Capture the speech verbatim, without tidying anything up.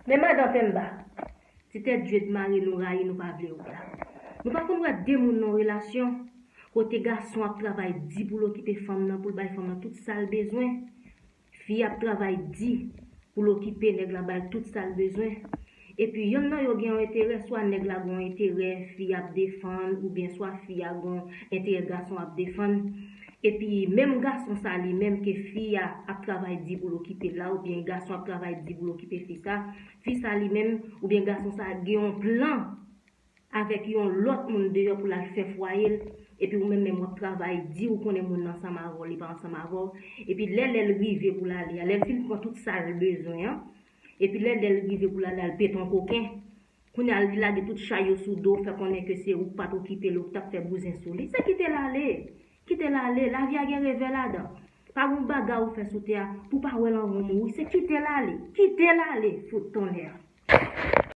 Men madan Pemba, ti tèt djwèt mare nou rayi, nou pa vle ou la. Nou pa konn wè de moun nan relasyon kote gason ap travay di pou l okipe fanm nan, pou l bay fanm nan tout sa l bezwen. Fi ap travay di pou l okipe nèg la, bay tout sa l bezwen. Epi yonn nan yo gen yon enterè, swa nèg la gen yon enterè fi ap defann, oubyen swa fi a gen yon enterè gason ap defann. Epi menm gason sa li menm ke fi a ap travay di pou l okipe la, oubyen gason ap travay di pou l okipe fi sa, fi sa li menm oubyen gason sa gen yon plan avèk yon lòt moun deyò pou l al fè fwaye l, epi ou menm menm w ap travay di ou konnen moun nan ansanm avè w, li pa ansanm avè w, epi lè lè l rive pou l ale a, lè l fin pran tout sa l bezwen an, epi lè lè l rive pou l ale a, l pete yon koken. Kounye a li lage tout chay yo sou do w, fè konnen ke se ou k pa t okipe l, ou k t ap fè bouzen sou li. Se kite l ale. Kite l ale. Lavi a gen revè ladan. Pa gen bagay ou fè sou tè a pou pa wè l anvan w mouri. Se kite l ale. Kite l ale. Fout tonnè.